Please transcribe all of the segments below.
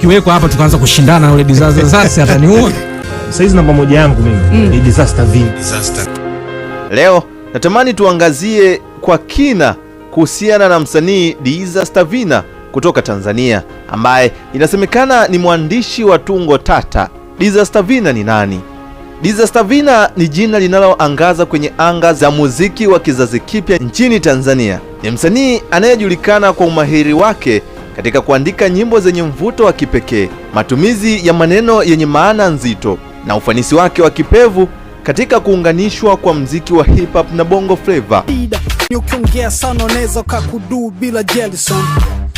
Tukiwekwa hapa tukaanza kushindana na ule Disaster, sasa ataniua. Saizi namba moja yangu mimi ni Disaster V. Leo natamani tuangazie kwa kina kuhusiana na msanii Disaster Vina kutoka Tanzania ambaye inasemekana ni mwandishi wa tungo tata. Disaster Vina ni nani? Disaster Vina ni jina linaloangaza kwenye anga za muziki wa kizazi kipya nchini Tanzania. Ni msanii anayejulikana kwa umahiri wake katika kuandika nyimbo zenye mvuto wa kipekee, matumizi ya maneno yenye maana nzito na ufanisi wake wa kipevu katika kuunganishwa kwa mziki wa hip hop na bongo flava. Ukiongea sana unaweza kakuduu bila Jelison.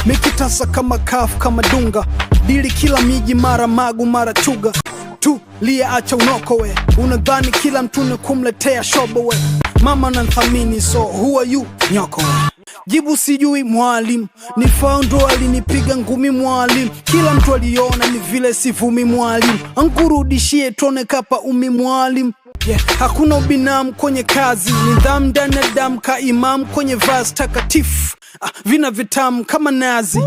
Mikitasa kama kafu kama dunga dili kila miji mara magu mara chuga tu lia acha unoko we unadhani kila mtu ni kumletea shobo we mama nanthamini so who are you nyoko we jibu sijui mwalimu ni faundo alinipiga ngumi mwalimu kila mtu aliona ni vile sivumi mwalimu ankurudishie tuone kapa umi mwalimu. Yeah, hakuna ubinamu kwenye kazi, nidhamu ndani ya damu ka imam kwenye vazi takatifu. Ah, vina vitamu kama nazi.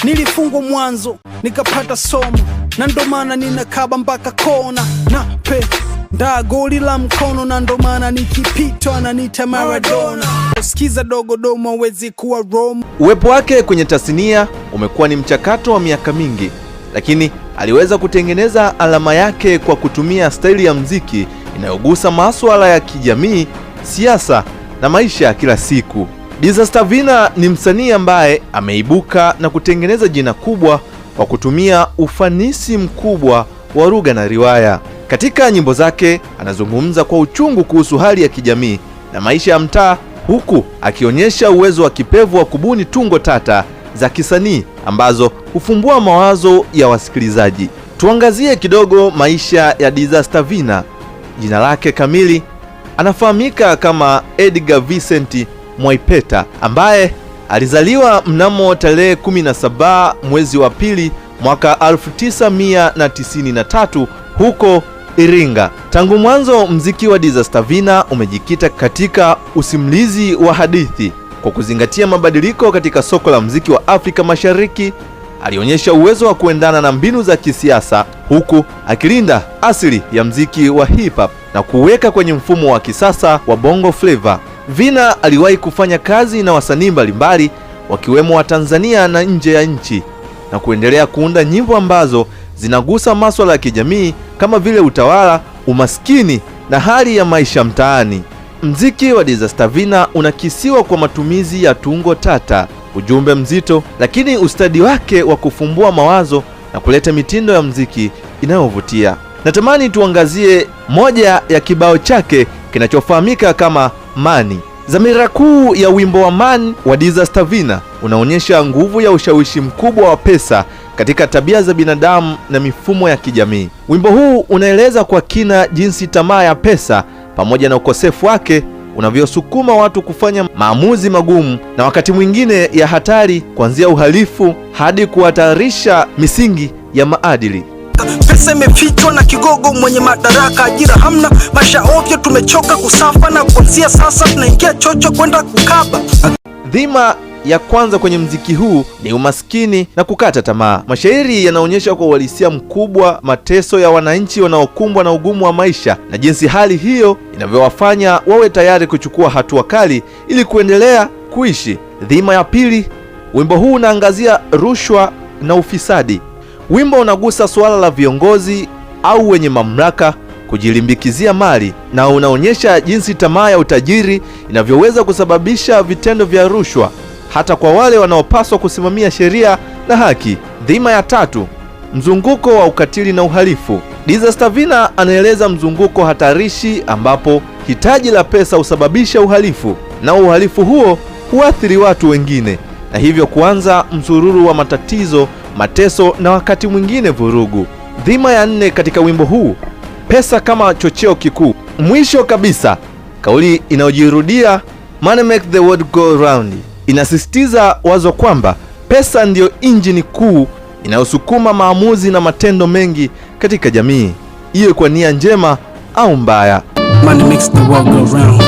Nilifungwa mwanzo nikapata somo, na ndo maana ninakaba mpaka kona na pe nda goli la mkono, na ndo maana nikipitwa ananiita Maradona. Sikiza dogo domo hawezi kuwa Roma. Uwepo wake kwenye tasnia umekuwa ni mchakato wa miaka mingi, lakini aliweza kutengeneza alama yake kwa kutumia staili ya mziki inayogusa masuala ya kijamii, siasa na maisha ya kila siku. Disaster Vina ni msanii ambaye ameibuka na kutengeneza jina kubwa kwa kutumia ufanisi mkubwa wa lugha na riwaya. Katika nyimbo zake anazungumza kwa uchungu kuhusu hali ya kijamii na maisha ya mtaa, huku akionyesha uwezo wa kipevu wa kubuni tungo tata za kisanii ambazo hufumbua mawazo ya wasikilizaji. Tuangazie kidogo maisha ya Disaster Vina. Jina lake kamili anafahamika kama Edgar Vincent Mwaipeta ambaye alizaliwa mnamo tarehe 17 mwezi wa pili mwaka 1993 huko Iringa. Tangu mwanzo mziki wa Disaster Vina umejikita katika usimulizi wa hadithi. Kwa kuzingatia mabadiliko katika soko la mziki wa Afrika Mashariki, alionyesha uwezo wa kuendana na mbinu za kisiasa huku akilinda asili ya mziki wa hip hop na kuweka kwenye mfumo wa kisasa wa bongo flava. Vina aliwahi kufanya kazi na wasanii mbalimbali wakiwemo wa Tanzania na nje ya nchi na kuendelea kuunda nyimbo ambazo zinagusa masuala ya kijamii kama vile utawala, umaskini na hali ya maisha mtaani. Mziki wa Disaster Vina unakisiwa kwa matumizi ya tungo tata, ujumbe mzito, lakini ustadi wake wa kufumbua mawazo na kuleta mitindo ya mziki inayovutia. Natamani tuangazie moja ya kibao chake kinachofahamika kama Mani. Dhamira kuu ya wimbo wa Man wa Disaster Vina unaonyesha nguvu ya ushawishi mkubwa wa pesa katika tabia za binadamu na mifumo ya kijamii. Wimbo huu unaeleza kwa kina jinsi tamaa ya pesa pamoja na ukosefu wake unavyosukuma watu kufanya maamuzi magumu na wakati mwingine ya hatari, kuanzia uhalifu hadi kuhatarisha misingi ya maadili. Pesa imefichwa na kigogo mwenye madaraka, ajira hamna, maisha ovyo, tumechoka kusafa, na kuanzia sasa tunaingia chocho kwenda kukaba. Dhima ya kwanza kwenye mziki huu ni umaskini na kukata tamaa. Mashairi yanaonyesha kwa uhalisia mkubwa mateso ya wananchi wanaokumbwa na ugumu wa maisha na jinsi hali hiyo inavyowafanya wawe tayari kuchukua hatua kali ili kuendelea kuishi. Dhima ya pili, wimbo huu unaangazia rushwa na ufisadi. Wimbo unagusa suala la viongozi au wenye mamlaka kujilimbikizia mali na unaonyesha jinsi tamaa ya utajiri inavyoweza kusababisha vitendo vya rushwa hata kwa wale wanaopaswa kusimamia sheria na haki. Dhima ya tatu, mzunguko wa ukatili na uhalifu. Disaster Vina anaeleza mzunguko hatarishi ambapo hitaji la pesa husababisha uhalifu na uhalifu huo huathiri watu wengine na hivyo kuanza msururu wa matatizo, mateso na wakati mwingine vurugu. Dhima ya nne katika wimbo huu, pesa kama chocheo kikuu. Mwisho kabisa, kauli inayojirudia money make the world go round inasisitiza wazo kwamba pesa ndiyo injini kuu inayosukuma maamuzi na matendo mengi katika jamii, iwe kwa nia njema au mbaya. Money makes the world go round.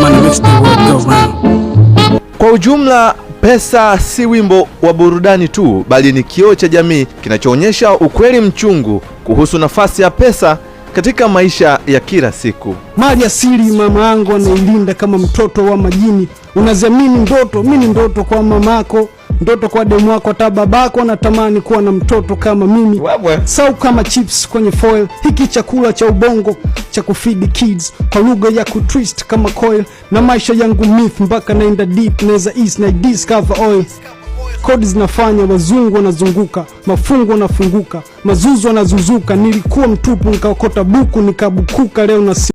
Money makes the world go round. Kwa ujumla, Pesa si wimbo wa burudani tu, bali ni kioo cha jamii kinachoonyesha ukweli mchungu kuhusu nafasi ya pesa katika maisha ya kila siku. Mali asili mama yangu anailinda kama mtoto wa majini. Unaziamini ndoto, mi ni ndoto kwa mamako, ndoto kwa demu wako, hata babako anatamani kuwa na mtoto kama mimi. Sau kama chips kwenye foil, hiki chakula cha ubongo cha kufeed kids kwa lugha ya kutwist kama coil, na maisha yangu myth mpaka naenda deep, naweza east na discover oil. Kodi zinafanya wazungu wanazunguka, mafungu wanafunguka, mazuzu wanazuzuka. Nilikuwa mtupu nikaokota buku nikabukuka, leo na